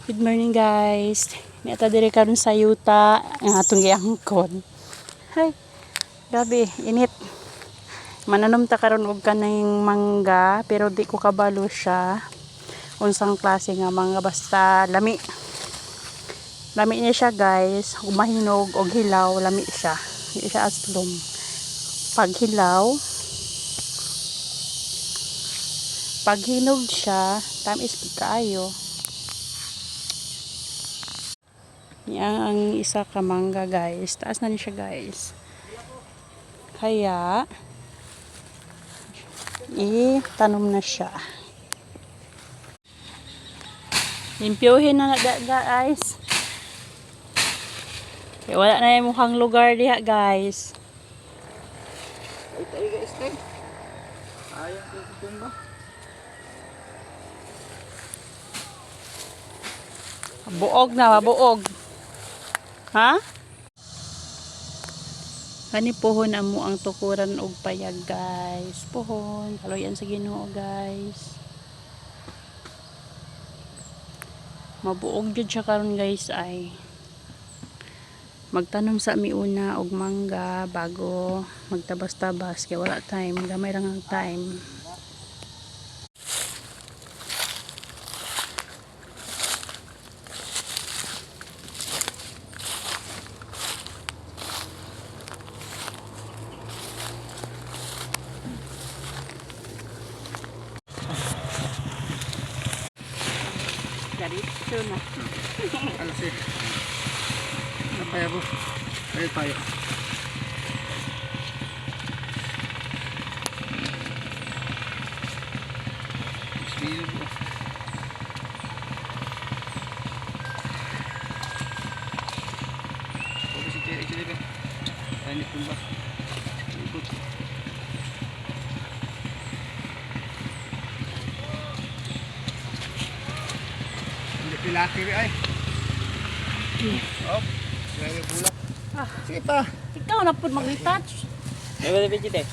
Good morning, guys. Niata diri karon sa yuta ang atong giangkon. Hay. Grabe, init. Mananom ta karon og kaning mangga, pero di ko kabalo siya unsang klase nga mangga, basta lami. Lami niya siya, guys. Ug mahinog og hilaw, lami siya. Di siya aslom. Pag hilaw, pag hinog siya, tamis pud kaayo. Yan ang isa ka mangga, guys. Taas na ni siya, guys. Kaya itanom na siya. Limpyuhin na na guys. Kaya wala na yung mukhang lugar diha, guys. Ay, tayo, guys, tayo. Ayaw ko tumba. Buog na, mabuog. Ha? Kani pohon amo ang tukuran og payag, guys. Pohon, kaluyan sa Ginoo, guys. Mabuog jud siya karon, guys, ay. Magtanom sa mi una og mangga bago magtabas-tabas kay wala time, gamay lang ang time. Diretso na. Ano si? Napaya ko. Ay, tayo. Bismillah. Tapos si Cherry, Cherry. Tayo ni Tumba. Ikot. Hindi pilaki ay. Oh, grabe bulak. Sige pa. Ikaw na pud mag-retouch. May ba, eh?